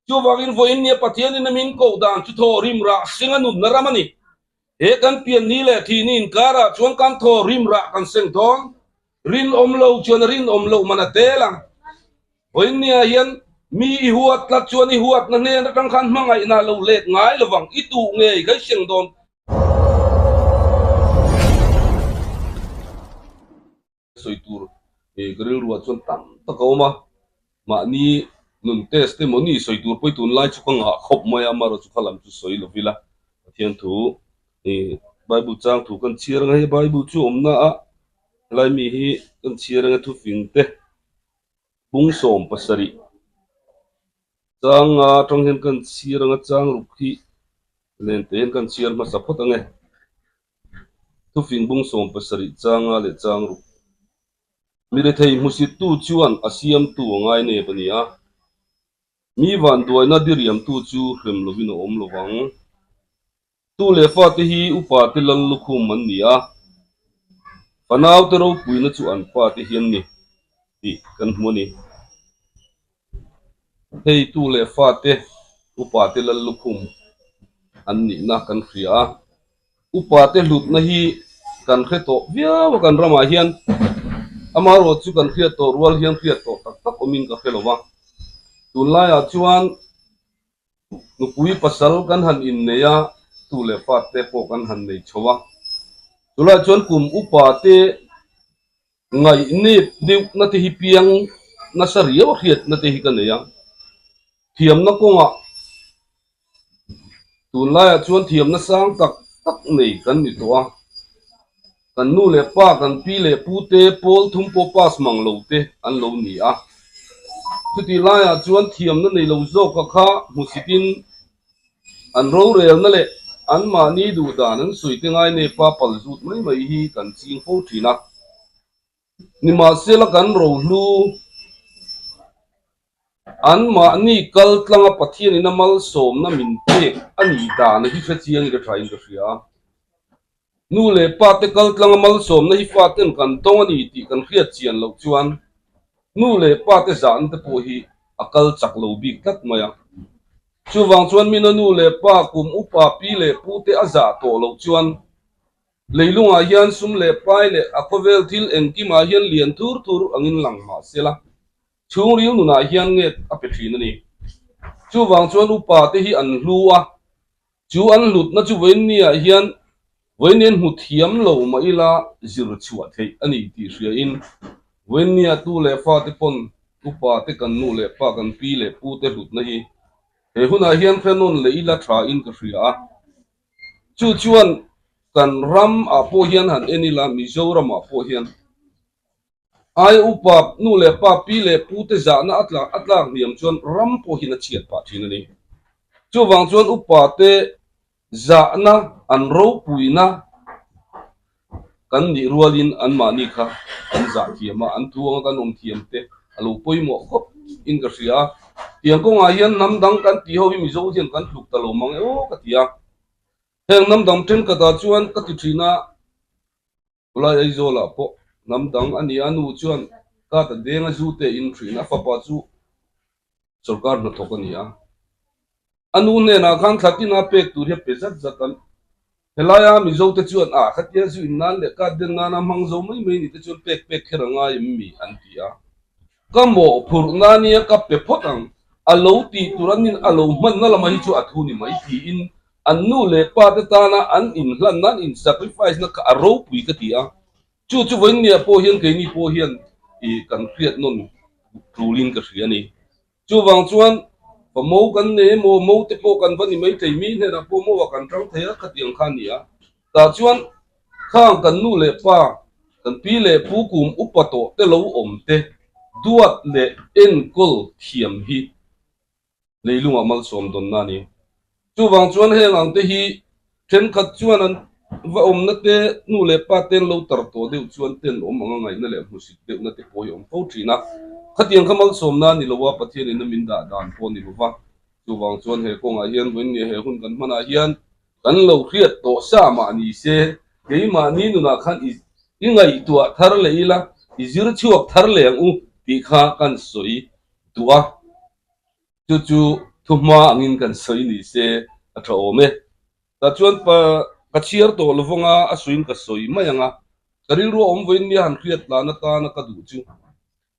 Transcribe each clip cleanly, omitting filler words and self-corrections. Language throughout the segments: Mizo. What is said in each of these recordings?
Chuvangin vawiin nia Pathianin a min koh dan chu thaw rim rah seng a nunna ram a ni. He kan pian ni leh thih ni inkarah chuan kan thaw rim rah kan seng dawn. Rinawm lo chuan a rinawm loh man a tel ang. Vawiin nia hian mi i huat tlat chuan i huatna hnen atang khan hmangaihna lo let ngai lovang i tuh ngei ka i seng dawn. Sawi tur ka rilruah chuan tam tak a awm a, mahni nun test te maw ni sawi tur pawh i tunlai chu ka ngah khawp mai a, amaherawh chu kha lam chu sawi lo ila Pathian thu Bible chang thu kan chhiar ang a, hei Bible chu awmna a helai mi hi kan chhiar ang a thufing te bung 70 changa atang hian kan chhiar ang a chang ruk hi len te hian kan chhiar hmasa phawt ang e. Thufing bung 70 changa leh chang ruk. Mi rethei hmusittu chuan a siamtu a ngai nep a ni a, mi vanduaina diriamtu chu hrem lovin a awm lo vang. Tu leh fate hi upate lal lukhum an ni a, fanaute ropuina chu an pate hi an ni tih kan hmu a ni. Hei tu leh fate upate lal lukhum an nihna kan hria a, upate hlutna hi kan hre tawh viau a kan ramah hian amaherawh chu kan hriat tawh rual hian hriat tawh tak tak awmin ka hre lo va, tunlaiah chuan Nupui pasal kan han innei a, tu leh fate pawh kan han nei chho a. Chulaiah chuan kum upa te ngaihnep deuhna te hi piang nasa riau a hriatna te hi ka nei a. Thiamna kawngah tunlaiah chuan thiamna sang tak tak nei kan ni tawh a. Kan nu leh pa, kan pi leh pu te pawl thum pawh pass mang lo te an lo ni a. Chutih laiah chuan thiamna nei lo zawka kha hmusitin an rorelna leh anmahni duh dan an sawi te ngai nepa pal zut mai mai hi kan ching fo thin a. Nimahsela kan rohlu Anmahni kal tlanga Pathianin a malsawmna min pek a nih dan hi hre chiang ila thain ka hria. Nu leh pa te kal tlanga malsawmna hi faten kan tawng a ni tih kan hriat chian loh chuan nu leh pa te zahna te pawh hi a kal chak lo bik tlat mai a. Chuvang chuan mina nu leh pa kum upa pi leh pu te a zah tawh loh chuan Leilungah hian sum leh pai leh a khawvel thil engkimah hian lian thur thur angin lang mah se la, chhungril nunah hian nget a pe thin a ni. Chuvang chuan upa te hi an hlu a, chu an hlutna chu vawiinniah hian vawiin hmu thiam lo mah ila zir chhuah theih a ni tih hriain vawiinnia tu leh fate pawn upa te kan nu leh pa kan pi leh pu te hlutna hi he hunah hian hrenawn leh ila thain ka hria a. Chu chuan kan ram ah pawh hian han en ila Mizoram ah pawh hian ai upa nu leh pa pi leh pu te zahna a tlak a tlak hniam chuan ram pawh hian a chhiat phah thin a ni. Chuvang chuan upa te zahna an ropuina kan nih rualin anmahni kha an zah thiam a, an thu anga kan awm thiam te a lo pawimawh khawp in ka hria a. Tiang kawngah hian hnam dang kan tih ho hi Mizo hian kan tluk ta lo mang e aw ka ti a. Heng hnam dang thenkhatah chuan ka ti thin a, Khawlai Aizawlah pawh hnam dang a ni a, nu chuan ka ta deng a zu te in thin a, fapa chu sorkar hnathawk a ni a. A nu hnenah khan thla tina pek tur hi a pe zat zat a, helaia Mizo te chuan a khatia zu in nan leh card den nana hmang zo mai mai ni te chuan pek pek kher a ngai em mi an ti a. Ka mawhphurh na nia ka pe phawt ang, a lo tih tur an in a lo hmanna lamah hi chu a thu ni mai tiin an nu leh pa te tana an inhlan nan in sacrifice na kha a ropui ka ti a. Chu chu vawiinniah pawh hian keini pawh hian ih kan hriat nawn tulin ka hria a ni. Chuvang chuan fa mo kan nei emaw, mo te pawh kan va ni maithei, mi hnenah pawh mo ah kan tang thei a, khatiang kha a ni a. Tah chuan khang kan nu leh pa, kan pi leh pu kum upa tawh te lo awm te duat leh enkawl thiam hi leilungah malsawm dawnna a ni. Chuvang chuan heng ang te hi thenkhat chuan an va awmna te nu leh pa te an lo tar tawh deuh chuan ten awm anga ngaihna leh hmusit deuhna te pawh hi awm fo thin a. Khatiang kha malsawmna a ni lo a, Pathianin a min dah dan pawh a ni lo va. Chuvang chuan he kawngah hian vawiin he hun kan hmanah hian kan lo hriat tawh sa mah ni se, keimahni nunah khan i i ngaihtuah thar leh ila, i zir chhuak thar leh ang u tih kha kan sawi duh a. Chu chu Thuhma angin kan sawi ni se a tha awm e. Tah chuan pa ka chhiar tawh lo vang a, a sawiin ka sawi mai ang a. Ka rilru a awm vawiin nia han hriat tlan atana ka duh chu.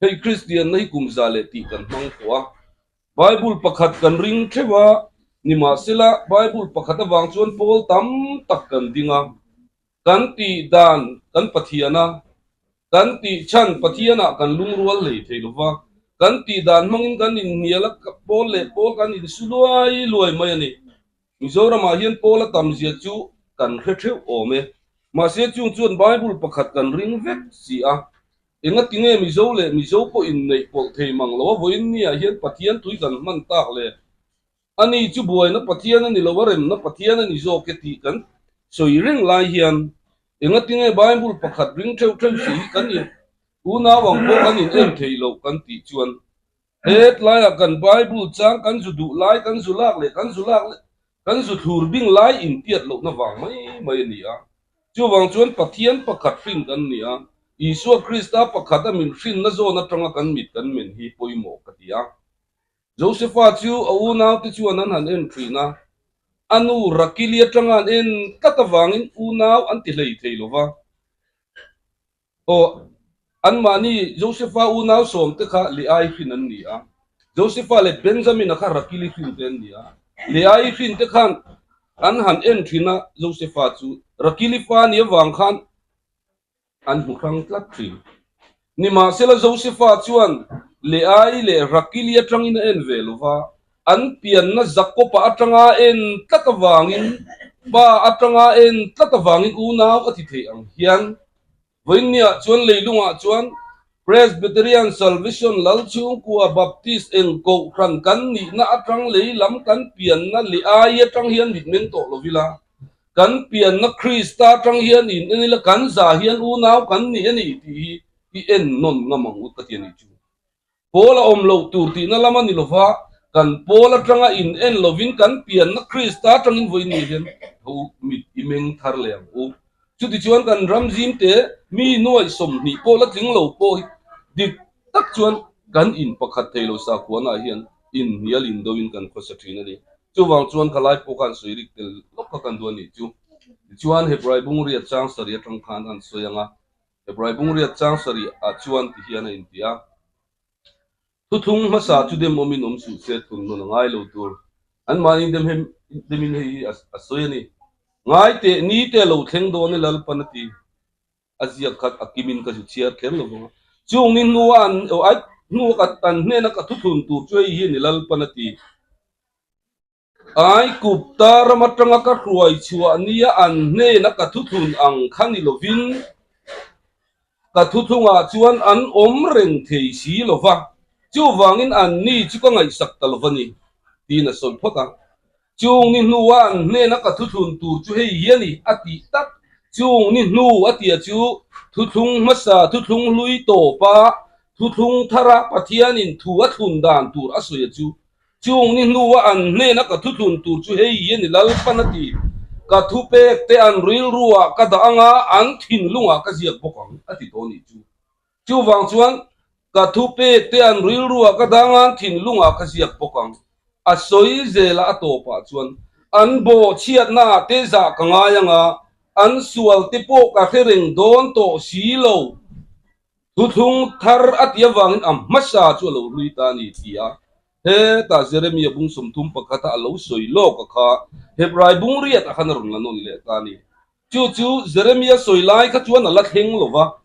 Hei Kristianna hi kum za leh tih kan hmang tawh a. Bible pakhat kan ring theuh a, nimahsela Bible pakhat avang chuan pawl tam tak kan ding a. Kan tih dan kan Pathian a, Kan tih chhan Pathianah kan lungrual hlei thei lo va, kan tih dan hmangin kan inhnial a, pawl leh pawl kan insu luai luai mai a ni. Mizoramah hian pawl a tam zia chu kan hre theuh awm e. Mahse chung chuan Bible pakhat kan ring vek si a. Engati nge Mizo leh Mizo pawh inneih pawlh thei mang lo a vawiin niah hian Pathian tui kan hman tak le? Ani chu buaina Pathian a ni lo, a remna Pathian a ni zawk e tih kan sawi reng lai hian engatinge Bible pakhat ring theuh theuh si hi kan in unau ang pawh kan in en thei loh kan tih chuan hetlaiah kan Bible chang kan zu duh lai kan zu lak leh kan zu lak leh kan zu thlur bing lai intiat lohna vang mai mai a ni a. Chuvang chuan Pathian pakhat hrin kan ni a, Isua Krista pakhat a min hrinna zawn atanga kan mit kan men hi pawimawh ka ti a. Josefa chu a unaute chuan an han en thin a, a nu Rakili atanga an en tlat avangin unau an ti hlei thei lo va. Aw, anmahni Josefa unau sawmte kha Leai hrin an ni a, Josefa leh Benjamina kha Rakili hrinte an ni a. Leai hrinte khan an han en thin a, Josefa chu Rakili fa ni avang khan an hmu hrang tlat thin. Nimahsela Josefa chuan Leai leh Rakili atangin a en ve lo va, an pianna Jakoba atanga en tlat avangin, pa atanga en tlat avangin unau a ti thei ang hian vawiinniah chuan leilungah chuan Presbyterian Salvation Lalchhungkua Baptist eng kohhran kan nihna atang lei lam kan pianna Leai atang hian mitmeng tawh lo ila, Kan pianna Krista atang hian in en ila kan za hian unau kan ni a ni tih hi i en nawn ngam ang u ka ti a nih chu. Pawl a awm loh tur tihna lam a ni lova, kan pawl atanga in en lovin kan pianna Krista atangin vawi ni hian tho mit i meng thar leh ang u. Chutichuan kan ram zimte mi nuaih 20 pawh la tling lo pawh hi dik tak chuan kan in pakhat thei lo sakhuanah hian inhnial indoin kan khawsa thin a ni. Chuvang chuan ka lai pawh khan sawi rik tel lawk kha kan duh a nih chu. Tichuan Hebrai bungriat chang sarih atang khan an sawi ang a, Hebrai bungriat chang sarih ah chuan ti hian a inti a, Thuthlung hmasa chu dem awmin awm suh se thun nawn a ngai lo tur. Anmahni dem hem demin hei hi a sawi a ni. Ngai teh ni te lo thleng dawn e Lalpan a ti. A ziak khat a kimin ka zu chhiar kher lo vang a. Chung ni hnua an ai hnua ka an hnena ka thuthlun tur chu hei hi a ni Lalpan a ti. Aigupta ram atanga ka hruai chhuah nia an hnena ka thuthlun ang kha ni lovin ka thuthlungah chuan an awm reng thei si lo va, chuvangin anni chu ka ngaihsak ta lo va ni, tiin a sawi phawt a. Chung ni hnua an hnena ka thuthlun tur chu hei hi a ni, a tih tak. Chung ni hnu a tia chu thuthlung hmasa thuthlung hlui tawpa thuthlung thara Pathianin thu a thlun dan tur a sawi a chu Chung ni hnua an hnena ka thuthlun tur chu hei hi a ni Lalpan a ti. Ka thupek te an rilruah ka dah anga an thinlungah ka ziak bawk ang a ti tawh nih chu. Chuvang chuan ka thupek te an rilruah ka dah anga an thinlungah ka ziak bawk ang. A sawi zela a tawpah chuan an bawhchhiatnaah te zah ka ngai anga an sual te pawh ka hre reng dawn tawh si lo. Thuthlung thar a tih avangin a hmasa chu a lo hlui ta a ni, ti a. Hetah Jeremia bung 31 a lo sawi lawk a kha Hebrai bung riat ah khan a rawn la nawn leh ta a ni. Chu chu Jeremia sawi lai kha chuan a la thleng lo va,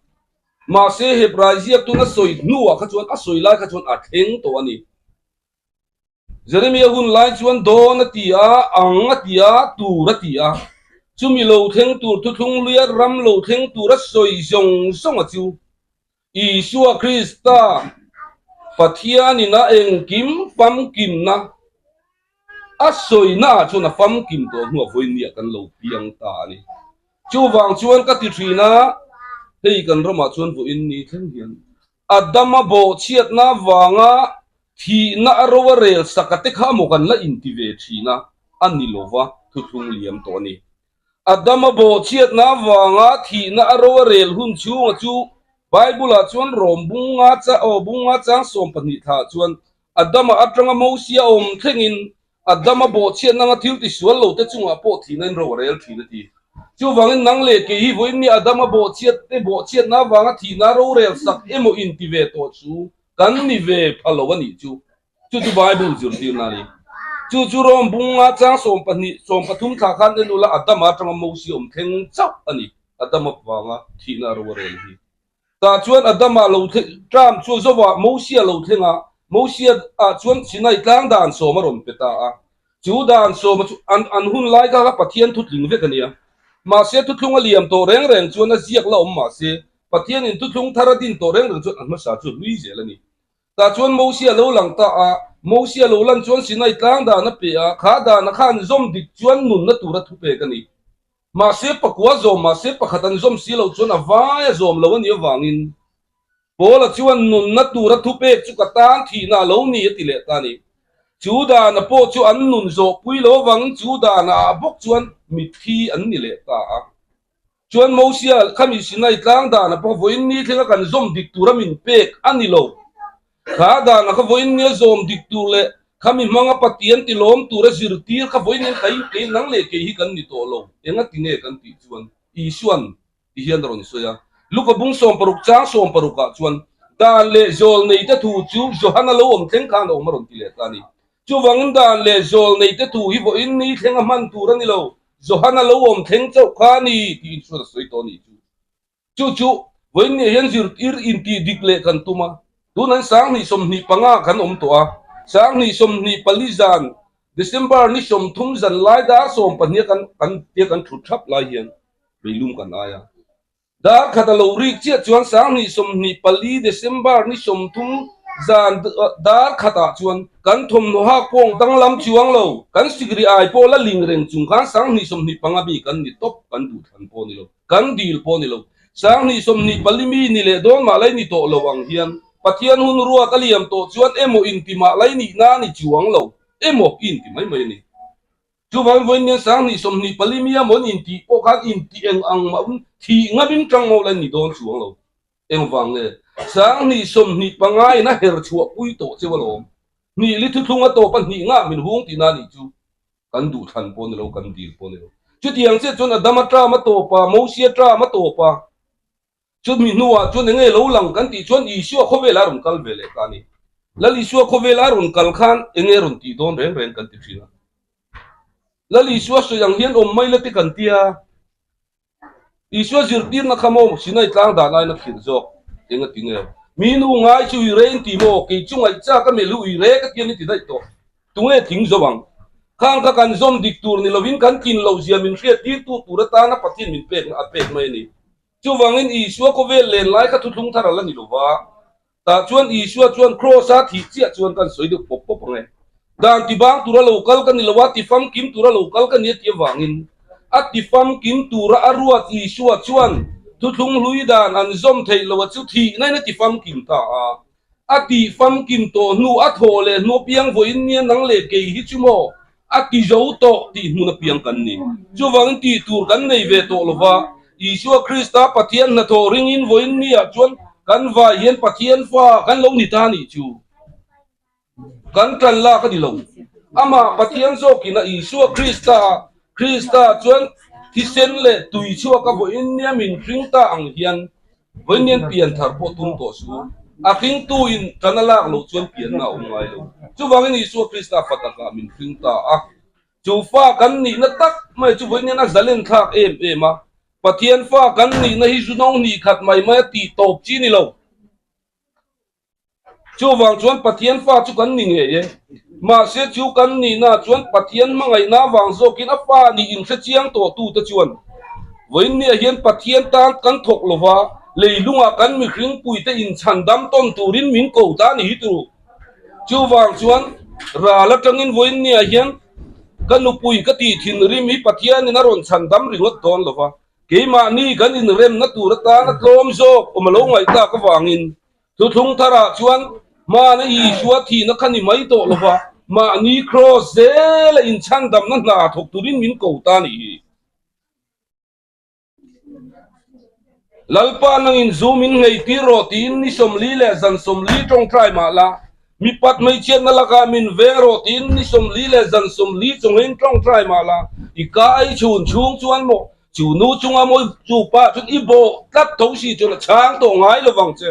mahse Hebrai ziaktun a sawi hnuah kha chuan a sawi lai kha chuan a thleng tawh a ni. Jeremia hun lai chuan dawn a ti a, ang a ti a, tur a ti a. Chumi lo thleng tur thuthlung luia ram lo thleng tur a sawi zawng zawng a chu. Isua Krista Pathianin a engkim famkimna a sawina ah chuan a famkim tawh hnuah vawinia kan lo piang ta a ni. Chuvang chuan ka ti thin a, hei kan ramah chuan vawiin ni thleng hian Adama bawhchhiatna avanga thihna a ro a rel sak a te kha maw kan la inti ve thin a, a ni lova thuthlung liam tawh a ni. Adama bawhchhiatna avanga thihna a ro a rel hun chhunga chu Bible-ah chuan Rom bunga aw bunga chang 12 thla ah chuan. Adama atanga Mosia awm thlengin Adama bawhchhiat nanga thil tisual lo te chungah pawh thihna in ro a rel thin a ti. Chuvangin nang leh kei hi vawiin ni Adama bawhchhiat te bawhchhiatna avanga thihna rorel sak emaw inti ve tawh chu kan ni ve pha lo a nih chu. Chu chu Bible zirtirna a ni. Chu chu Rome bunga chang 12, 13 thla khan en ula Adama atanga Mosia awm thleng chauh a ni. Adama vanga thihna ro a rel hi. Tah chuan Adama lo thleng, Tram chu Zova Mosia lo thleng a, Mosia ah chuan Sinai tlang dan sawm a rawn pe ta a. Chu dan sawma chu an an hun lai kha kha Pathian thutling vek a nia. Mahse thuthlung a liam tawh reng reng chuan a ziak la awm mahse Pathianin thuthlung thar a din tawh reng reng chuan an hmasa chu hlui zel a ni. Tah chuan Mosia lo lang ta a, Mosia lo lan chuan Sinai tlang dan a pe a, kha dana khan zawm dik chuan nunna tura thupek a ni. Mahse pakua zawm mahse pakhat an zawm si loh chuan a vai a zawm lo a nih avangin Paula chuan nunna tura thupek chu ka tan thihna a lo ni a ti leh ta a ni. Chu dana pawh chu an nun zawhpui lo avangin chu dana ah bawk chuan mitthi an ni leh ta a. Chuan Mosia khami Sinai tlang dana pawh vawiin ni thlenga kan zawm dik tura min pek a ni lo. Kha dana kha vawiin nia zawm dik tur leh khami hmanga Pathian ti lawm tura zirtir kha vawiin hian kai kei nang leh kei hi kan ni tawh lo. Enga ti nge kan tih chuan Isuan ti hian a rawn sawi a. Luka bung 16 chang 16 ah chuan dan leh zawl nei te thu chu Johana lo awm thleng khan a awm a rawn ti leh ta a ni. Chuvangin dan leh zawl nei te thu hi vawiin ni thleng a hman tur a ni lo, Johana lo awm thleng chauh kha a ni tiin chuan a sawi tawh a nih chu. Chu chu vawiin nih hian zirtir intih dik leh kan tum a, tunah 2025 kan awm tawh a, 2024 zan December ni 30 zan lai dar 12 kan kan tia kan thut thap lai hian meilum kan ai a. Dar khat a lo rik chiah chuan 2024 December ni 30 zan dar khatah chuan kan thawmhnaw hak pawng danglam chuang lo, kan sikri ai pawh la ling reng chung khan 2025 mi kan ni tawp kan duhthlan pawh ni lo. Kan dil pawh ni lo. 2024 mi ni leh dawn mah lai ni tawh lo ang hian Pathian hun ruat a liam tawh chuan emaw inti mah lai nihna ni chuang lo emaw i inti mai mai a ni. Chuvangin vawiin nian 2024 mi a mawn intih pawh khan inti eng ang mah thih ngamin tang maw lai ni dawn chuang lo. Engvang nge? 2025 in a her chhuah pui tawh cheu alawm. Hnih li thuthlung a tawp a hnih ngah min hung tihna a nih chu. Kan duh thlan pawh ni lo, kan dil pawh ni lo. Chutiang chiah chuan Adama term a tawp a, Mosia term a tawp a, chumi hnuah chuan enge lo lang kan tih chuan Isua khawvelah a rawn kal ve leh ta a ni. Lal Isua khawvelah a rawn kal khan enge rawn tih dawn reng reng kan ti thin a. Lal Isua sawi ang hian awm mai la te kan tia. Isua zirtirna kha maw Sinai tlang dan aiin a khirh zawk? Eng a ti nge? Mi nu ngai chu ui re in ti maw? Kei chu ngaihchak a melh hi ui re ka ti a ni ti daih tawh. Tunge tling zo ang? Khang kha kan zawm dik tur ni lovin kan tlin loh zia min hriat tirtu tur atana Pathian min pekna a pek mai a ni. Chuvangin Isua khawvel len lai kha thuthlung thar a la ni lova. Tah chuan Isua chuan Kraws-a thih chiah chuan kan sawi deuh pawp pawp ang e. Dan ti bang tura lo kal ka ni lo a, ti famkim tura lo kal ka ni a ti avangin a ti famkim tura a ruat Isua chuan thuthlung hlui dan an zawm theih lo a chu thihna in a ti famkim ta a. A tih famkim tawh hnu a thawh leh hnu apiang vawiin nia nang leh kei hi chu maw? A ti zo tawh tih hmun apiang kan ni. Chuvangin tih tur kan nei ve tawh lo va, Isua Krista Pathian hnathawh ringin vawiin niah chuan kan vai hian Pathian fa kan lo ni ta nih chu kan tan lak a ni lo. Amah Pathian zawkin a Isua Krista Krista chuan thisen leh tui chhuak a vawiin nia min hring ta ang hian Vawiin pian thar pawh tum tawh su. A hringtuin tan a lak loh chuan pianna a awm ngai lo. Chuvangin Isua Krista fa takah min hring ta a. Chu fa kan nihna tak mai chu vawiin a zalen thlak em em a. Pathian fa kan nihna hi zu no hnih khat mai mai a tih tawp chi ni lo. Chuvang chuan Pathian fa chu kan ni ngei e. Mahse chu kan nihna chuan Pathian hmangaihna avang zawkin a fa nih inhre chiang tawhtute chuan vawiin niah hian Pathian tan kan thawk lova, leilungah kan mihring puite inchhan dam tawn turin min ko ta a ni hi turu. Chuvang chuan ral atangin vawiin niah hian ka nupui ka tih thinrim hi Pathianin a rawn chhan dam ringawt dawn lova, keimahni kan inremna tur atana tlawm zawk awm a lo ngaihtlak avangin Thuthlung tharah chuan hmana Isua thihna kha ni mai tawh lo va, mahni kraws zela inchhandamna hna thawk turin min ko ta a nih hi. Lalpa nangin zu min nghei tir rawh tiin ni 40 leh zan 40 tawngtai mah la. Mipat hmeichhiatna lakah min veng rawh tiin ni 40 leh zan 40 chungin tawngtai mah la, i ka ei chhun chhung chuan maw chu nu chunga maw chu pa chuan i bawh tlat tho si chuan a chhang tawh ngai lovang che.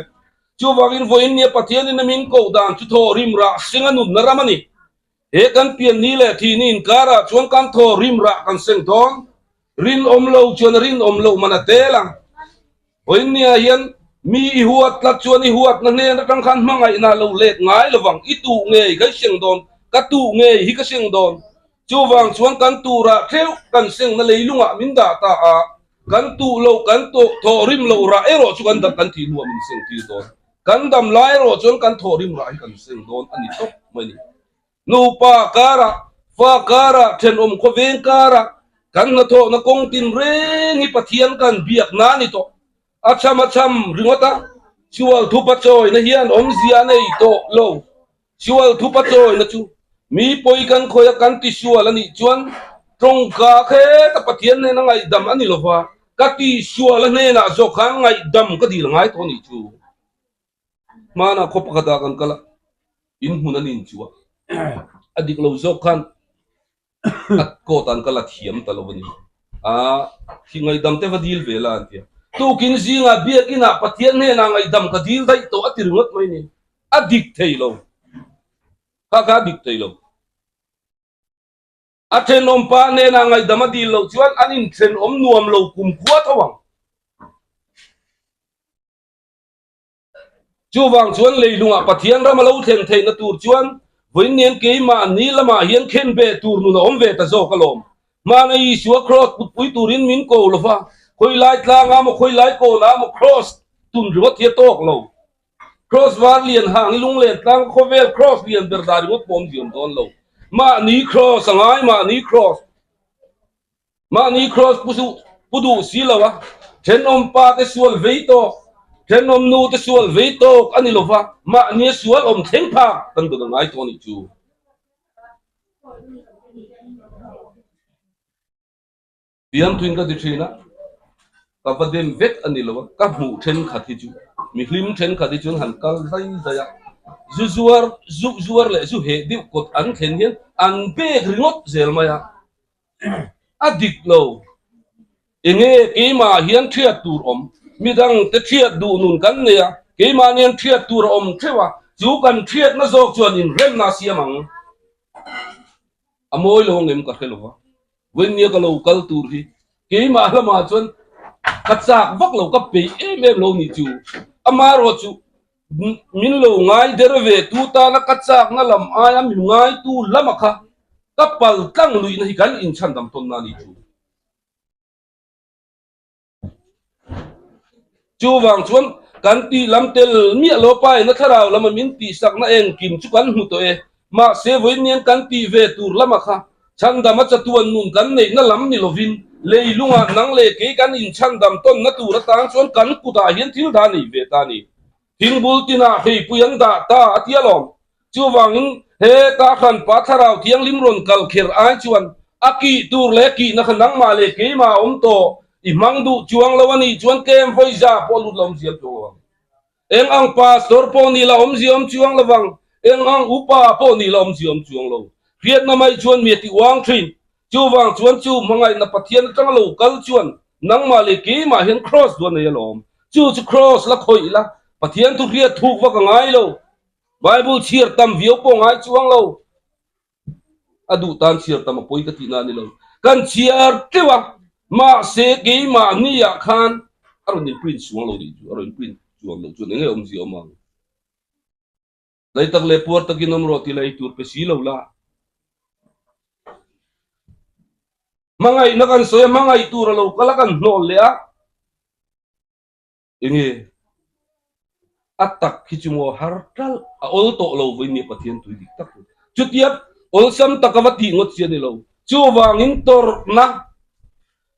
Chuvangin vawiin nia Pathianin a min koh dan chu thaw rim rah seng a nunna ram a ni. He kan pian ni leh thih ni inkarah chuan kan thaw rim rah kan seng dawn. Rinawm lo chuan a rinawm loh man a tel ang. Vawiin nia hian mi i huat tlat chuan i huatna hnen atang khan hmangaihna a lo let ngai lovang. I tuh ngei ka i seng dawn, ka tuh ngei hi ka seng dawn. Chuvang chuan kan turah theuh kan sengna leilungah min dah ta a, kan tuh loh kan thaw rim loh rah erawh chu kan kan thih hnuah min seng tir dawn. Kan dam lai erawh chuan kan thaw rim rah hi kan seng dawn a ni tawp mai a ni. Nupa karah, fa karah, thenawm khawveng karah kan hnathawhna kawng tin reng hi Pathian kan biak na a ni tawh. A cham a cham ringawt a, sual thupa chawina hian awmzia a nei tawh lo. Sual thupa chawina chu mi pawi kan khawih a kan tisual a nih chuan tawngka kheta Pathian hnena ngaihdam a ni lova, ka tisual a hnenah zawk khan ngaihdam ka dil ngai tawh a nih chu. Hmanah khaw pakhatah kan kal a, in hmun an inchuh a, a dik lo zawk khan a court ah an kal a thiam ta lo a ni. Aa, khi ngaihdam te va dil ve la an ti a. Tukin zingah biakinah Pathian hnenah ngaihdam ka dil daih tawh a ti ringawt mai ni. A dik thei lo. Kha kha a dik thei lo. A thenawm pa hnenah ngaihdam a dil loh chuan an inthenawm nuam lo kumkhua tho ang. Chuvang chuan leilungah Pathian ram a lo thlen theihna tur chuan vawiin keimah ni lamah hian khen ve tur nun a awm ve ta zawk alawm. Hmana Isua kraws putpui turin min ko lo va, khawilai tlangah maw khawilai kawnah maw kraws tun ringawt hi a tawk lo. Kraws var lian hang i lunglen tlang khawvel kraws lian ber dah ringawt pawh awm ziam dawn lo. Mahni kraws a ngai mahni kraws. Mahni kraws pu suh, pu duh si lo a, thenawm pa te sual vei tawk, thenawm nu te sual vei tawk a ni lo va, mahnia sual awm thleng phak kan dawn a ngai tawh a nih chu. Fiamthuin ka ti thin a, ka va dem vek a ni lo a, ka hmuh thenkhat hi chu, mi hlim thenkhat hi chuan han kal zai zai a, zu zuar, zu zuar leh zu heh deuh kawt an thlen hian an pek ringawt zel mai a. A dik lo. Enge keimah hian thiat tur awm? Midang te thiat duh nun kan nei a, keimah nian thiat tur a awm theuh a, chu kan thiatna zawk chuan inremna a siam ang. A mawi lo ang em ka hre lo va, vawiin nia ka lo kal tur hi keimah lamah chuan ka chak vak lo, ka peih em em lo nih chu. Amaherawhchu Min lo ngai der ve tu tana ka chakna lam aia min ngaitu lama kha ka pal tlang luihna hi kan inchhandam tawnna a ni chu. Chuvang chuan kan tih lam tel miah lo paina thlarau lama min tihsakna engkim chu kan hmu tawh e. Mahse vawiin nian kan tih ve tur lama kha chhandam a chatuan nun kan neihna lam ni lovin leilungah nang leh kei kan inchhandam tawnna tur atang chuan kan kutah hian thil dah nei ve ta a ni. Thingbul tinah hreipui an dah ta a ti alawm. Chuvangin heta hranpa thlarau thianghlim rawn kal kher ai chuan a kih tur leh kihna kha nangmah leh keimah a awm tawh i hmang duh chuang lo a nih chuan kem vawi za pawh lut lo awmzia chuang lo ang. Eng ang pastor pawh ni la awmzia awm chuang lo vang, eng ang upa pawh ni la awmzia awm chuang lo. Hriatna mai chuan mi a ti uang thin. Chuvang chuan chu hmangaihna Pathian atanga lo kal chuan nangmah leh keimah hian kraws duan nei alawm. Chu chu kraws la khawih la, Pathian thu hriat thuk vak a ngai lo. Bible chhiar tam viau pawh ngai chuang lo. A duh tan chhiar tam a pawi ka tihna a ni lo. Kan chhiar teuh a, mahse keimahni ah khan a rawn in print chuang lo nih chu, a rawn in print chuang loh chuan enge awmzia awm ang? Lei tak leh puar takin awm rawh tih la ei tur pe si lo la. Hmangaihna kan sawi a, hmangaih tur a lo kal a kan hnawl leh a. Enge a tak hi chu maw har ṭalh a awl tawh lo vawi nia Pathian tui dik tak chu. Chutia awlsam taka va tih ngawt chi a ni lo. Chuvangin tawrhna,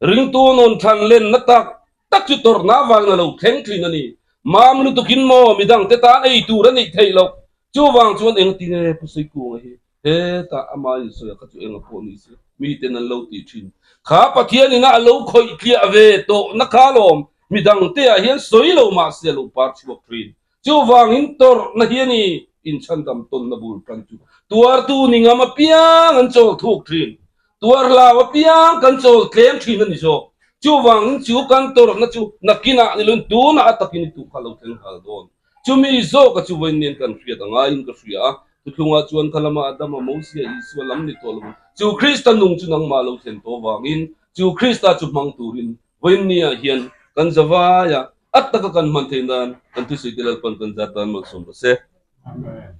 ringtu nun than lenna tak tak chu tawrhna avangin a lo thleng thin a ni. Mam lutukin maw midangte tan ei tur a nih theih loh. Chuvang chuan engtinge Pu Sawikunga hi Hetah ama insawi a kha chu enga pawh ni se miten an lo tih thin. Kha Pathian ina a lo khawih tliah ve tawh na kha alawm midang te ah hian sawi lo mahse a lo par chhuak thin. Chuvangin tawrhna hi a ni. Inchhandam tawnna bul tan chu tuartu ni ngam apiang an chawl thuk thin. Tuar hlau apiang kan chawl tlem thin a ni zawk. Chuvangin chu kan tawrhna chu nakinah ni loin tunah a takin i tuh kha lo thleng nghal dawn. Chumi zawka chu vawiin kan hriat a ngaiin ka hria a, thuthlungah chuan kha lama Adama, Mosia, Isua lam ni tawh lo chu Krista nung chu nangmah lo thlen tawh vangin chu Krista chu hmang turin vawiinniah hian kan zavaia a taka kan hman theih nan kan thusawi te Lalpan kan zat tan malsawm ta se. Amen.